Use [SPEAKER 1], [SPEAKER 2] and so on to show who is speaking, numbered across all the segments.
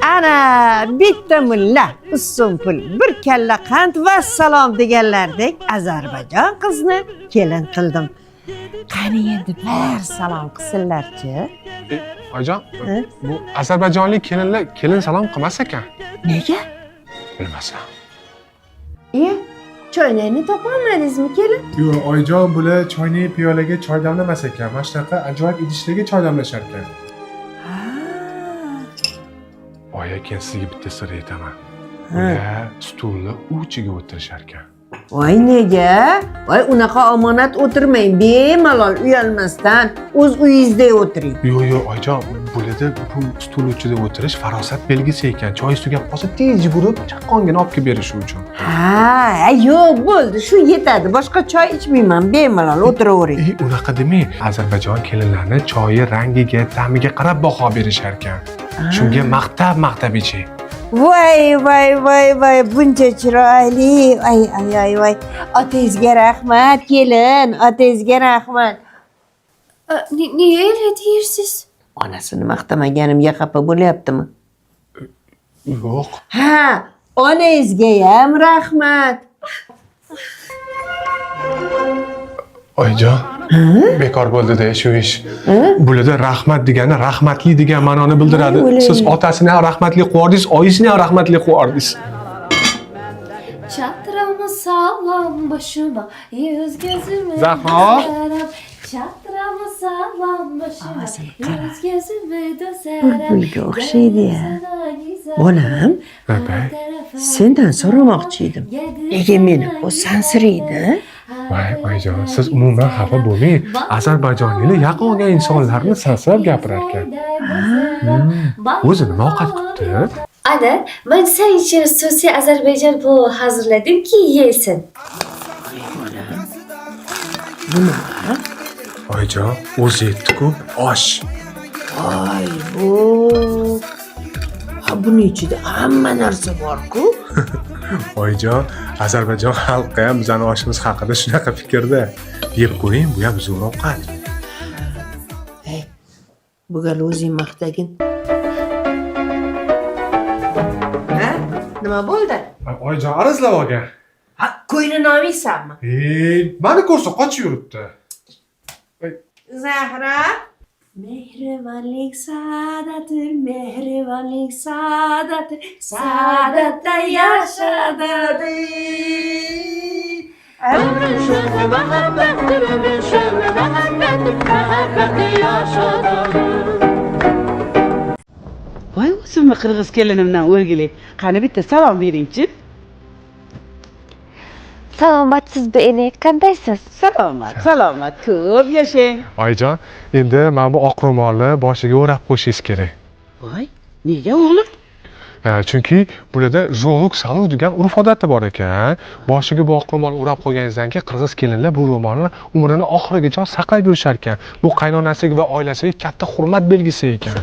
[SPEAKER 1] Ana bitta mulla, ussun pul, bir kalla qand va salom deganlardek Ozarbayjon qizni kelin qildim. Qani endi bir salom qilsinlarchi.
[SPEAKER 2] Oyijon, bu ozarbayjonlik kelinlar kelin salom qilmas ekan.
[SPEAKER 1] Nega?
[SPEAKER 2] Bilmasam.
[SPEAKER 1] Iya, choynakni topolmadingizmi kelin?
[SPEAKER 2] Yo'q, oyijon, bular choynak piyolaga choy damlamas ekan. Mana shunaqa ajoyib idishlarga choy damlashar ekan.
[SPEAKER 1] Ha.
[SPEAKER 2] Oyi, keyin sizga bitta sir aytaman. Ular stulni uchiga o'tirishar ekan.
[SPEAKER 1] Voy nega? Voy unaqa omonat o'tirmang, bemalol uyalmasdan o'z uyingizda o'tiring.
[SPEAKER 2] Yo'q, yo'q, oyijon, bularda bu stul uchida o'tirish farosat belgisi ekan. Choy tugab qolsa tez yugurib chaqqongina olib kelib berishi uchun.
[SPEAKER 1] Ha, yo'q bo'ldi, shu yetadi. Boshqa choy ichmayman, bemalol o'tiravering.
[SPEAKER 2] Unaqa demang. Ozarbayjon kelinlarini choyi rangiga, ta'miga qarab baho berishar ekan. Shunga maqtab maqtab iching.
[SPEAKER 1] Voy voy voy voy, buncha chiroyli. Ay ay ay voy. Otangizga rahmat, kelin, otangizga rahmat.
[SPEAKER 3] Niye öyle deyirsiz?
[SPEAKER 1] Onasini maqtamaganimga xafa bo'lyaptimi?
[SPEAKER 2] Yo'q.
[SPEAKER 1] Ha, onangizga ham rahmat.
[SPEAKER 2] Oyijon, bekor bo'ldi-da shu ish. Bularda rahmat degani rahmatli degan ma'noni bildiradi. Siz otasini ham rahmatli qilib, oyisini ham rahmatli qilib.
[SPEAKER 3] Çatramı sallam başıma, yüz gözümü
[SPEAKER 2] Zahro.
[SPEAKER 3] dözerim. Çatramı sallam başıma,
[SPEAKER 1] Ovozini qara.
[SPEAKER 3] yüz gözümü dözerim.
[SPEAKER 1] Bulbulga o'xshaydi-ya. Bolam, sendan so'ramoqchi edim. Nega meni u sansiraydi?
[SPEAKER 2] Voy, oyijon, siz umuman xafa bo'lmang. Ozarbayjonliklar yaqin olgan insonlarni sansirab gapirar ekan. O'zi nima ovqat qilibdi?
[SPEAKER 3] Ana, ben sen için hususi Azerbaycan puluvu hazırladım ki yesin.
[SPEAKER 1] Nima?
[SPEAKER 2] Oyijon, o'zi yetdi-ku, osh.
[SPEAKER 1] Voy bu. Ha, buni ichida hamma narsa bor-ku.
[SPEAKER 2] Oyijon, Ozarbayjon xalqi ham bizani oshimiz haqida shunaqa fikrda. Yeb ko'ring, bu ham zo'r ovqat.
[SPEAKER 1] Hey, bu gal o'zing maqtagin. Ha? Nima bo'ldi?
[SPEAKER 2] Oyijon, arazlab olgan.
[SPEAKER 1] Ha, ko'nglini olmaysanmi?
[SPEAKER 2] Mani ko'rsa qochib yuribdi.
[SPEAKER 1] Zahra. Mehribonlik saodatdir, mehribonlik saodatdir, saodatda yashadir.
[SPEAKER 4] Ömrün şöyle muhabbettir, ömrün şöyle muhabbettir, muhabbeti yaşadır.
[SPEAKER 5] Voy, o'zimni qirg'iz kelinimdan o'rgilay. Qani bitta salom beringchi.
[SPEAKER 3] Salomatsizmi ene, qandaysiz?
[SPEAKER 5] Salomat, salomat, ko'p yashang.
[SPEAKER 2] Oyijon, endi mana bu oq ro'molni boshiga o'rab qo'yishingiz kerak.
[SPEAKER 5] Voy, nega o'g'lim?
[SPEAKER 2] Chunki bularda zo'g'uq saluv degan urf odati bor ekan. Boshiga bu oq ro'mol o'rab qo'yganingizdan keyin qirg'iz kelinlar bu ro'molni umrini oxirigacha saqlab yurishar ekan. Bu qaynonasiga va oilasiga katta hurmat belgisi ekan.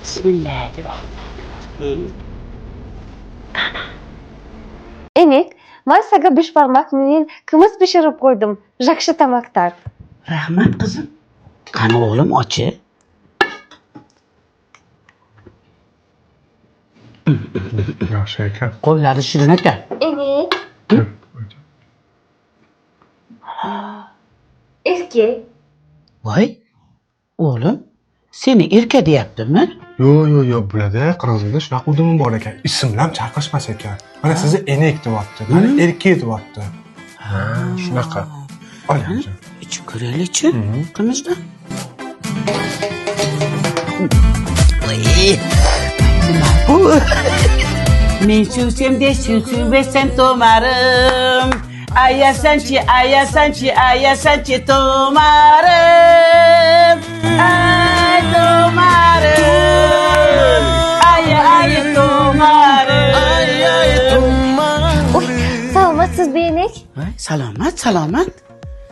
[SPEAKER 5] Bismillahirrohmanirrohim.
[SPEAKER 3] Ene, ben sana beş parmak menen qimiz pishirib qo'ydim. Yaxshi tomoq tart.
[SPEAKER 5] Rahmat qizim. Qani o'g'lim ochi?
[SPEAKER 2] Yaxshi ekan.
[SPEAKER 5] Qo'llari shirin ekan.
[SPEAKER 3] Ene. Erkak.
[SPEAKER 5] Voy, o'g'lim, seni erka deyaptimi?
[SPEAKER 2] Yo'q, yo'q, yo'q, bularda qirg'izlarda shunaqa udumi bor ekan. Ismlar chaqirishmas ekan. Mana sizni enek deyapti, mana erkak deyapti. Ha, shunaqa. Oling.
[SPEAKER 5] Ichib ko'raylikchi, qimizdan. Voy, nima bu? Men suvsem de suv bersam to'marim. Ayasanchi, ayasanchi, ayasanchi to'marim. Ay to'marim. Ay ay to'marim.
[SPEAKER 4] Ay ay to'marim.
[SPEAKER 3] Oy, salomatsizmi enek?
[SPEAKER 5] Voy, salomat, salomat.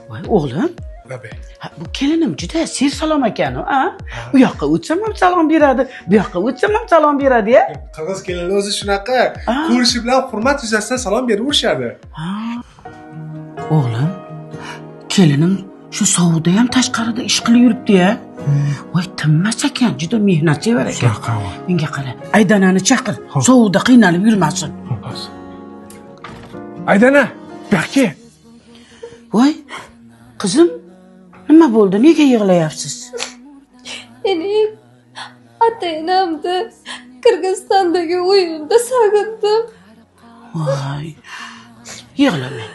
[SPEAKER 5] Voy o'g'lim. Ha, bu kelinim juda sersalom ekan u, a? U yoqqa o'tsam ham salom beradi, bu yoqqa o'tsam ham salom beradi, ya.
[SPEAKER 2] Qirg'iz kelini o'zi shunaqa. Ko'rishi bilan hurmat yuzasidan salom beraverishadi.
[SPEAKER 5] O'g'lim, kelinim Shu sovuqda ham tashqarida ish qilib yuribdi ya. Voy, tinmas ekan, juda mehnatsevar ekan.
[SPEAKER 2] Shunaqa.
[SPEAKER 5] Menga qara, Aydanani chaqir. Sovuqda qiynalib yurmasin.
[SPEAKER 2] Aydana, bu yoqqa kel.
[SPEAKER 5] Voy, qizim, nima bo'ldi? Nega yig'layapsiz?
[SPEAKER 6] Ening ota-enamni Qirg'izistondagi uyimda sog'indim.
[SPEAKER 5] Voy, yig'lamang,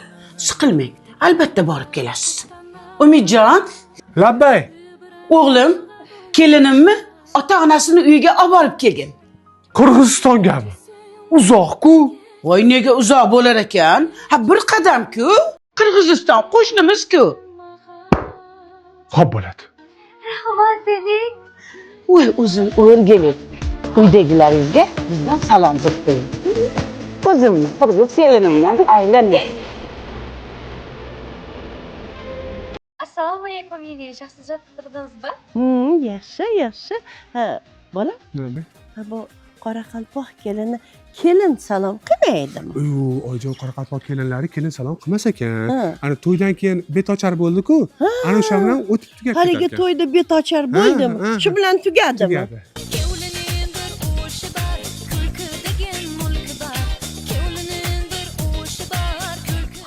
[SPEAKER 5] siqilmang. Albatta borib kelasiz. Umidjon,
[SPEAKER 2] Labbay.
[SPEAKER 5] o'g'lim, kelinimni ota-onasini uyiga olib borib kelgin.
[SPEAKER 2] Qirg'izistongami? Uzoq-ku.
[SPEAKER 5] Voy, nega uzoq bo'lar ekan? Ha, bir qadam-ku. Qirg'iziston qo'shnimiz-ku.
[SPEAKER 2] Xo'p bo'ladi.
[SPEAKER 3] Rahmat, ening.
[SPEAKER 5] Voy, o'zim o'rgilib. Uydagilaringizga bizdan salom deb qo'ying. O'zimni qirg'iz kelinimdan aylanay.
[SPEAKER 3] Assalomu alaykum, ene. Yaxshi yotibdingizmi?
[SPEAKER 1] Yaxshi, yaxshi. Ha, bolam, ha, bu qoraqalpoq kelini kelin salom qilmaydimi?
[SPEAKER 2] Uy, oyijon, qoraqalpoq kelinlari kelin salom qilmas ekan.
[SPEAKER 1] Ha.
[SPEAKER 2] Ana to'ydan keyin betochar bo'ldi-ku. Ana o'sha bilan o'tib tugab
[SPEAKER 1] Haligi
[SPEAKER 2] ketar ekan.
[SPEAKER 1] to'yda betochar bo'ldimi?
[SPEAKER 2] Ha, ha.
[SPEAKER 1] Shu bilan tugadimi?
[SPEAKER 2] Tugadi.
[SPEAKER 7] Kevlinin bir o'shi bor, kulki degan mulki bor. Kevlinin bir o'shi bor, kulki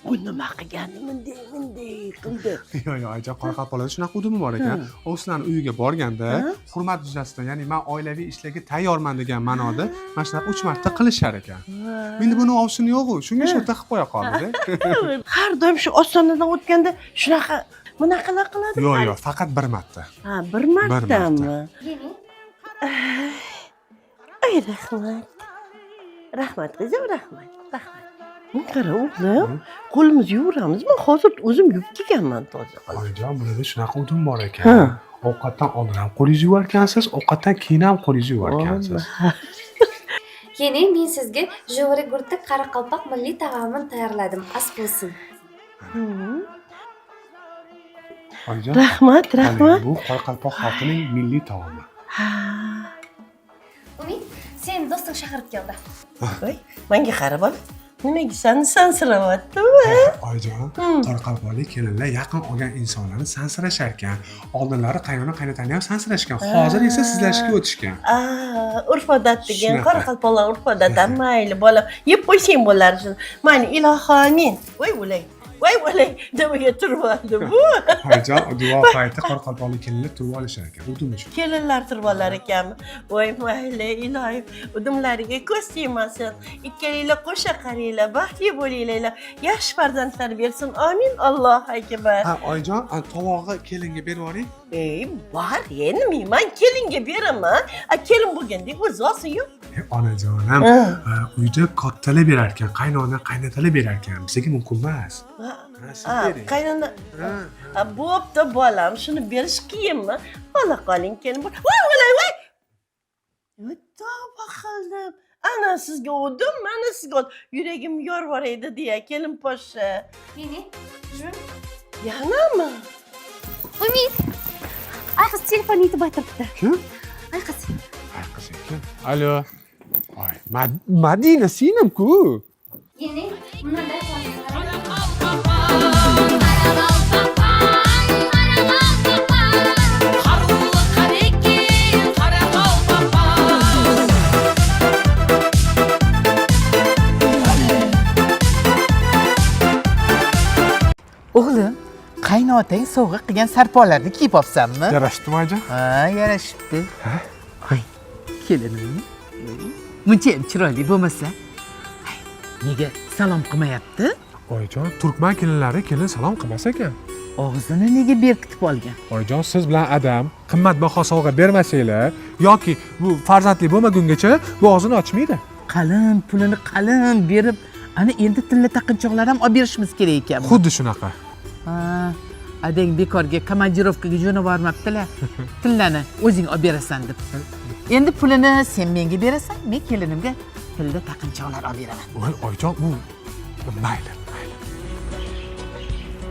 [SPEAKER 1] Bu nima qilgani bunday bunday qildi.
[SPEAKER 2] Yo'q, yo'q, oyijon, qoraqalpoqlarda shunaqa udumi bor ekan. Ovsinlarni uyiga borganda hurmat yuzasidan, ya'ni men oilaviy ishlarga tayyorman degan ma'noda mana shunaqa 3 marta qilishar ekan. Menda buni ovsini yo'q-u, shunga shu yerda qilib qo'ya qoldi.
[SPEAKER 1] Har doim shu ostonadan o'tganda shunaqa bunaqalar qiladi.
[SPEAKER 2] Yo'q, yo'q, faqat bir marta.
[SPEAKER 1] Ha, bir martami?
[SPEAKER 3] Ene,
[SPEAKER 1] Ay, rahmat. Rahmat qizim, rahmat. Rahmat. Qara o'g'lim, qo'limizni yuvuramizmi? Hozir o'zim yuvib kelganman toza qilib.
[SPEAKER 2] Oyijon, bularda shunaqa udum bor ekan.
[SPEAKER 1] Ha.
[SPEAKER 2] Ovqatdan oldin ham qo'lingizni yuvarkansiz, ovqatdan keyin ham qo'lingizni yuvarkansiz.
[SPEAKER 3] Ene, men sizga jo'xori gurti qoraqalpoq milliy taomini tayyorladim. As bo'lsin.
[SPEAKER 2] Oyijon,
[SPEAKER 1] Rahmat, rahmat.
[SPEAKER 2] bu qoraqalpoq xalqining milliy taomi.
[SPEAKER 1] Ha.
[SPEAKER 3] Umid, seni do'sting chaqirib keldi.
[SPEAKER 1] Voy, menga qara bola. Nimaga seni sansirayapti bu?
[SPEAKER 2] Oyijon, qoraqalpoqlik kelinlar yaqin olgan insonlarni sansirashar ekan. Oldinlari qaynona qaynotani ham sansirashgan. Hozir esa sizlashga o'tishgan.
[SPEAKER 1] Aa, urf odat degan
[SPEAKER 2] Shunaqa.
[SPEAKER 1] qoraqalpoqlar urf odat. Mayli bolam, yeb qo'ysang bo'lar shuni. Mayli, ilohi amin. Voy o'lay. Voy o'lay, nimaga turib oldi bu?
[SPEAKER 2] Oyijon, duo payti qoraqalpoqlik kelinlar turib olishar ekan. Udumi shu.
[SPEAKER 1] Kelinlar turib olar ekanmi? Voy mayli, ilohim, udumlariga ko'z tegmasin. Ikkalanglar qo'sha qaringlar, baxtli bo'linglar. Yaxshi farzandlar bersin. Amin. Allohu akbar.
[SPEAKER 2] Ha, oyijon, tovog'i kelinga berib yuboring.
[SPEAKER 1] Ey, bor, endi men kelinga beraman. A, kelin bo'lganda o'zi olsin yo'q.
[SPEAKER 2] Onajonim, uyda kattalar berar ekan, qaynona, qaynatalar berar ekan. Bizga mumkin emas.
[SPEAKER 1] Ha,
[SPEAKER 2] Ha, siz
[SPEAKER 1] ha,
[SPEAKER 2] bering.
[SPEAKER 1] qaynona.
[SPEAKER 2] Ha.
[SPEAKER 1] Ha, bo'pti bolam, shuni berish qiyinmi? Ola qoling kelin. Voy o'lay, voy. Voy, Tavba qildim. Ana sizga o'dim, mana sizga o'dim. Yuragim yorvoraydi deya kelin poshsha.
[SPEAKER 3] Ene, jur.
[SPEAKER 1] Yanami?
[SPEAKER 3] Umid, ay qiz telefon yetib o'tiribdi.
[SPEAKER 2] Kim?
[SPEAKER 3] Ay qiz.
[SPEAKER 2] Ay qiz ekan. Alo. Ay, Madina singlim-ku.
[SPEAKER 3] Ene, bundan
[SPEAKER 7] Qaruvli qarekin Qoraqalpoq.
[SPEAKER 8] O'g'lim, qaynotang sovg'a qilgan sarpolarni kiyib olsanmi?
[SPEAKER 2] Yarashdimi, oyijon?
[SPEAKER 8] Ha, yarashibdi. Voy, kelinimni muncha ham chiroyli bo'lmasa. Ay, nega salom qilmayapti?
[SPEAKER 2] Oyijon, turkman kelinlari kelin salom qilmas ekan.
[SPEAKER 8] Og'zini nega berkitib olgan?
[SPEAKER 2] Oyijon, siz bilan adam qimmatbaho sovg'a bermasanglar yoki bu farzandli bo'lmagungacha bu og'zini ochmaydi.
[SPEAKER 8] Qalin pulini qalin berib, ana endi tilla taqinchoqlar ham olib berishimiz kerak ekan.
[SPEAKER 2] Xuddi shunaqa.
[SPEAKER 8] Ha, adang bekorga komandirovkaga jo'nab yubormabdilar. Tillani o'zing olib berasan deb. Endi pulini sen menga berasan, men kelinimga tilla taqinchoqlar olib beraman.
[SPEAKER 2] Voy, oyijon, u mayli, mayli.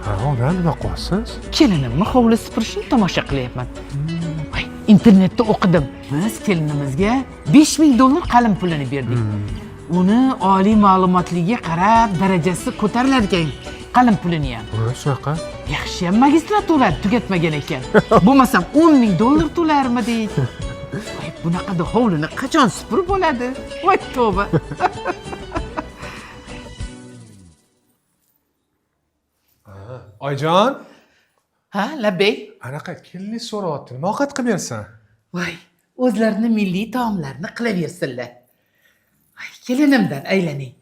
[SPEAKER 2] Ha, ona nima qilyapsiz?
[SPEAKER 8] Kelinimni hovli supurishini tomosha qilyapman. Voy, internetda o'qidim. Biz kelinimizga $5000 qalin pulini berdik. Uni oliy ma'lumotligiga qarab darajasi ko'tarilar ekan. Qalin pulini ham.
[SPEAKER 2] Shunaqa.
[SPEAKER 8] Yaxshiyam magistraturani tugatmagan ekan. Bo'lmasam 10 ming dollar to'larmidik. Voy, bunaqada hovlini qachon supurib bo'ladi? Voy tavba.
[SPEAKER 2] Oyijon,
[SPEAKER 8] Ha, labbay.
[SPEAKER 2] anaqa keliningiz so'rayapti. Nima ovqat qilib bersin?
[SPEAKER 8] Voy, o'zlarini milliy taomlarini qilaversinlar. Voy, kelinimdan aylaning.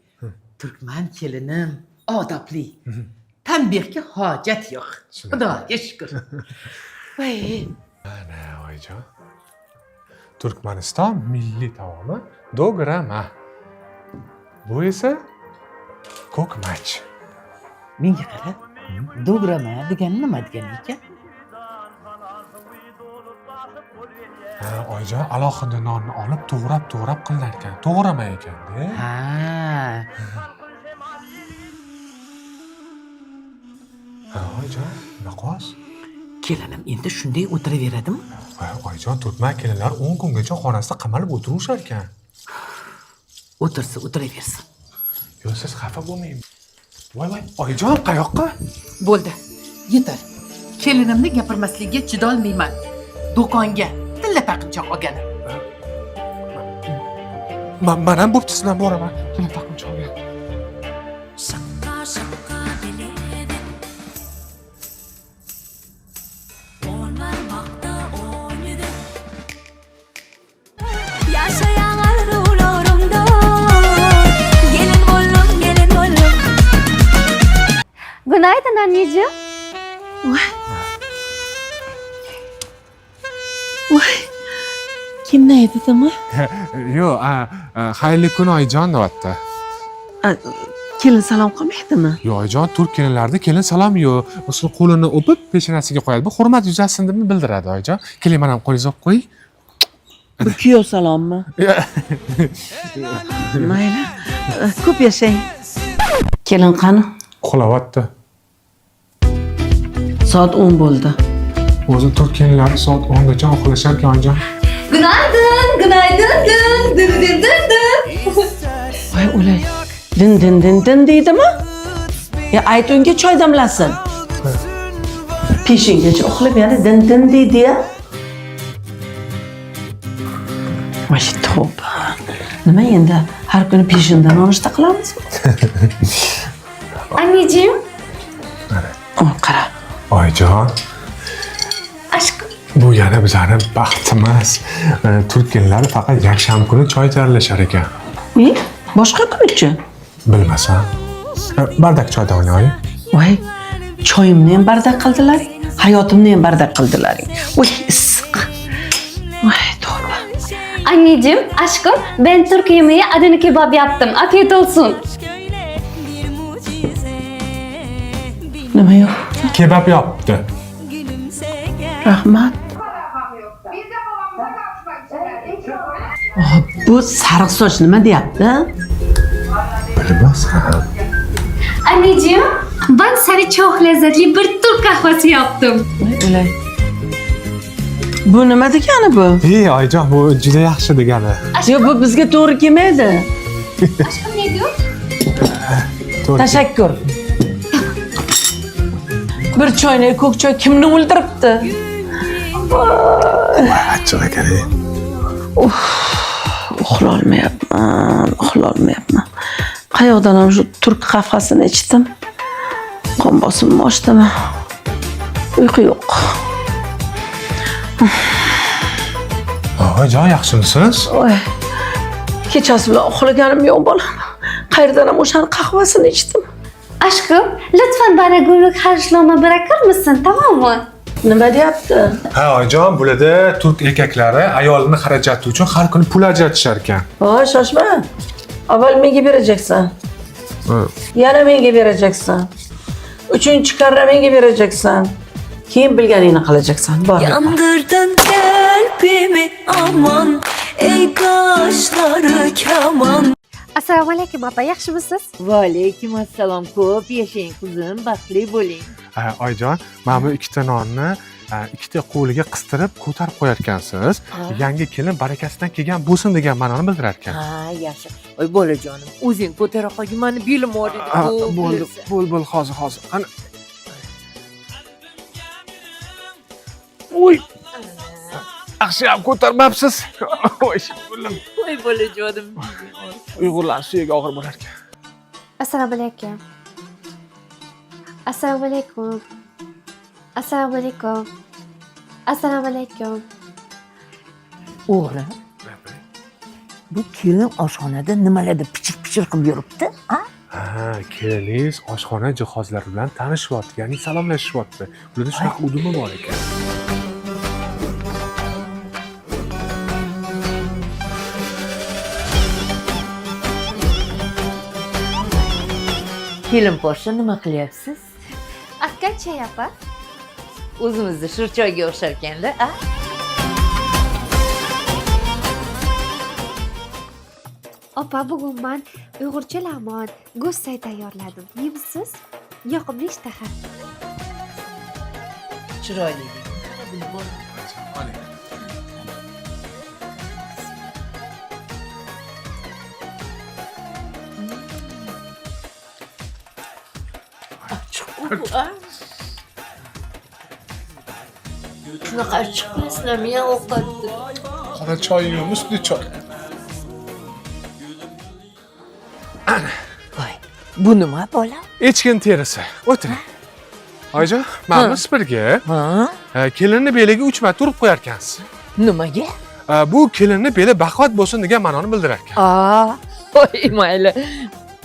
[SPEAKER 8] Turkman kelinim odobli. Tanbehga hojat yo'q. Xudoga shukur. Voy,
[SPEAKER 2] Mana oyijon. Turkmaniston milliy taomi dograma. Bu esa ko'kmach.
[SPEAKER 8] Menga qara. Dograma degani nima degani ekan?
[SPEAKER 2] Ha, oyijon, alohida nonni olib to'g'rab-to'g'rab qilinar ekan. To'g'rama ekanda.
[SPEAKER 8] Ha.
[SPEAKER 2] Ha, oyijon, nima qilyapsiz?
[SPEAKER 8] Kelinim endi shunday o'tiraveradimi?
[SPEAKER 2] Voy, oyijon, turkman kelinlar 10 kungacha xonasida qamalib o'tirishar ekan.
[SPEAKER 8] O'tirsa o'tiraversin.
[SPEAKER 2] Yo'q, siz xafa bo'lmang. Voy voy, oyijon, qayoqqa?
[SPEAKER 8] Bo'ldi. Yetar. Kelinimni gapirmasligiga chidolmayman. Do'konga tilla taqinchoq olgani.
[SPEAKER 2] Man ham bo'pti, siz bilan boraman. Tilla taqinchoqga.
[SPEAKER 7] Shaqqa shaqqa beledi On barmoqda o'ynadi Yashayan arzularimda Gelin bo'lim, gelin bo'lim.
[SPEAKER 3] Günaydın anneciğim.
[SPEAKER 1] Voy, kimni aytdimi?
[SPEAKER 2] Yo'q, xayrli kun oyijon deyapti.
[SPEAKER 1] Kelin salom qilmaydimi?
[SPEAKER 2] Yo'q, oyijon, turk kelinlarida kelin salom yo'q. Usul qo'lini o'pib peshonasiga qo'yadi. Bu hurmat yuzasidan deb bildiradi oyijon. Keling, mana ham qo'lingizni o'pib qo'ying.
[SPEAKER 1] Bu kuyov salommi? Mayli, ko'p yashang. Kelin qani?
[SPEAKER 2] Uxlayapti.
[SPEAKER 1] Soat 10 bo'ldi.
[SPEAKER 2] O'zi turk kelinlari soat 10 gacha uxlashar ekan oyijon.
[SPEAKER 6] Günaydın, günaydın, dün, dün, dün, dün, dün.
[SPEAKER 1] Voy o'lay. Din din din din deydimi? Ya ayt unga choy damlasin. Peshingacha uxlab yana din din deydi ya. Voy tavba. Nima endi har kuni peshinda nonushta qilamizmi?
[SPEAKER 3] Anneciğim,
[SPEAKER 1] Oh, qara.
[SPEAKER 2] Oyijon,
[SPEAKER 3] aşkım.
[SPEAKER 2] bu yana bizani baxtimiz. Turk kelinlari faqat yakshanba kuni choy tayyorlashar ekan.
[SPEAKER 1] Ne? Boshqa kunichi?
[SPEAKER 2] Bilmasam. Bardak choy damlang oyi.
[SPEAKER 1] Voy, choyimni ham bardak qildilaring, hayotimni ham bardak qildilaring. Voy, issiq. Voy, tavba.
[SPEAKER 3] Anneciğim, aşkım, ben Türk yemeği Adana kebap yaptım. Afiyet olsun.
[SPEAKER 7] Öyle bir mucize
[SPEAKER 1] Nima yo'q?
[SPEAKER 2] Kebab yopdi.
[SPEAKER 7] Gülümse gel.
[SPEAKER 1] Rahmat. Oh, bu sariq soch nima deyapti?
[SPEAKER 2] Bilmasam.
[SPEAKER 3] Anneciğim, ben sana çok lezzetli bir Türk kahvesi yaptım.
[SPEAKER 1] Voy, o'lay. Bu nima degani bu?
[SPEAKER 2] Ey oyijon, bu juda yaxshi degani.
[SPEAKER 1] Yo'q, bu bizga to'g'ri kelmaydi.
[SPEAKER 3] Aşkım ne diyor?
[SPEAKER 2] To'g'ri.
[SPEAKER 1] Tashakkur. Bir choynak ko'k choy kimni o'ldiribdi?
[SPEAKER 2] Achchiq ekan. Ey.
[SPEAKER 1] Uxlolmayapman, uxlolmayapman. Qayoqdan ham shu turk qahvasini ichdim. Qon bosimim oshdimi? Uyqu yo'q.
[SPEAKER 2] Oyijon, yaxshimisiz?
[SPEAKER 1] Oy. Kechasi bilan uxlaganim yo'q bolam. Qayerdan ham o'shani qahvasini ichdim.
[SPEAKER 3] Aşkım, lütfen bana günlük harçlığımı bırakır mısın, tamam mı?
[SPEAKER 1] Nima deyapti?
[SPEAKER 2] Ha, oyijon, bularda turk erkaklari ayolini xarajati uchun har kuni pul ajratishar ekan.
[SPEAKER 1] Voy, shoshma. Avval menga berajaksan. Yana menga berajaksan. Uchinchi karra menga berajaksan. Keyin bilganingni qilajaksan. Bor.
[SPEAKER 7] Yandırdın kalbimi aman ey kaşları keman.
[SPEAKER 3] Assalomu alaykum opa, yaxshimisiz?
[SPEAKER 6] Va alaykum assalom. Ko'p yashang qizim, baxtli bo'ling.
[SPEAKER 2] Oyijon, mana bu ikkita nonni ikkita qo'liga qistirib ko'tarib qo'yarkansiz. Yangi kelin barakasidan kelgan bo'lsin degan ma'noni bildirar ekan.
[SPEAKER 6] Ha, yaxshi. Oy bolajonim, o'zing ko'tara qolgin, mani belim og'riydi.
[SPEAKER 2] Bo'ldi, bo'l, bo'l, hozir, hozir. Qani. Oy. Yaxshiyam ko'tarmabsiz. Oy, bo'lim.
[SPEAKER 6] Voy bolajonim.
[SPEAKER 2] Uyg'urlar suyagi og'ir bo'lar ekan.
[SPEAKER 3] Assalomu alaykum. Assalomu alaykum. Assalomu alaykum. Assalomu alaykum.
[SPEAKER 9] O'g'lim, bu kelin oshxonada nimalardir pichir-pichir qilib yuribdi, a?
[SPEAKER 2] Ha, keliningiz oshxona jihozlari bilan tanishyapti, ya'ni salomlashyapti. Ularda shunaqa udumi bor ekan.
[SPEAKER 6] Kelin poshsha, nima qilyapsiz?
[SPEAKER 3] Akkan chay opa.
[SPEAKER 6] O'zimizni shirchoyga o'xshar ekanlar, a?
[SPEAKER 3] Opa, bugun man uyg'urcha lamon, go'sht tayyorladim. Yeymisizmi? Yoqimli ishtaha.
[SPEAKER 6] Chiroyli.
[SPEAKER 2] Oling.
[SPEAKER 6] Achchiq bu, a? Shunaqa achchiq bilasizlarmi, ya ovqatni?
[SPEAKER 2] Qora choy yo'qmi, sutli choy?
[SPEAKER 9] Voy, bu nima bola?
[SPEAKER 2] Echkin terisi. O'tiring. Oyijon, mana bu supurgi.
[SPEAKER 9] Ha?
[SPEAKER 2] Kelinni beliga 3 marta urib qo'yarkansiz.
[SPEAKER 9] Nimaga?
[SPEAKER 2] Bu kelinni beli baquvvat bo'lsin degan ma'noni bildirar ekan.
[SPEAKER 6] A, voy mayli.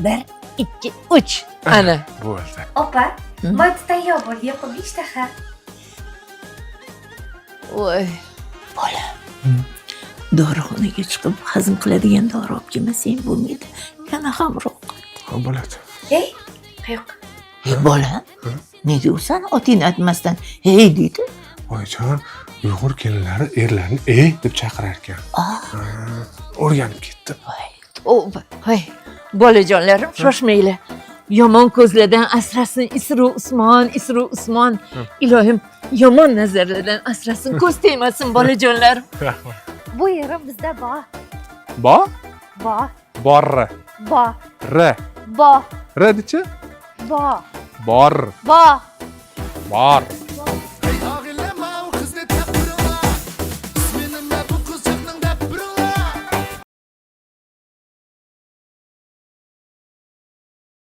[SPEAKER 9] 1 2 3. Ana.
[SPEAKER 2] Bo'ldi.
[SPEAKER 3] Opa, manti tayyor bo'ldi, yoqimli ishtaha.
[SPEAKER 6] Voy.
[SPEAKER 9] Bola. Dorixonaga chiqib hazm qiladigan dori olib kelmasang bo'lmaydi. Yana hamroq.
[SPEAKER 2] Ha, bo'ladi.
[SPEAKER 3] Hey, qayoqqa?
[SPEAKER 9] Ey bola, nega u sani otingni aytmasdan hey deydi?
[SPEAKER 2] Oyijon, Uyg'ur kelinlari erlarini ey deb chaqirar ekan. O'rganib ketdim.
[SPEAKER 6] Voy, tavba. Voy, bolajonlarim, shoshmanglar. Yomon ko'zlardan asrasin Isru Usmon, Isru Usmon. Ilohim, yomon nazarlardan asrasin, ko'z tegmasin bolajonlarim.
[SPEAKER 2] Rahmat.
[SPEAKER 3] Bu yerim bizda bor.
[SPEAKER 2] Bo?
[SPEAKER 3] Bo.
[SPEAKER 2] Bor.
[SPEAKER 3] Bo.
[SPEAKER 2] R.
[SPEAKER 3] Bo.
[SPEAKER 2] R dechi?
[SPEAKER 3] Bo.
[SPEAKER 2] Bor.
[SPEAKER 3] Bo.
[SPEAKER 2] Bor.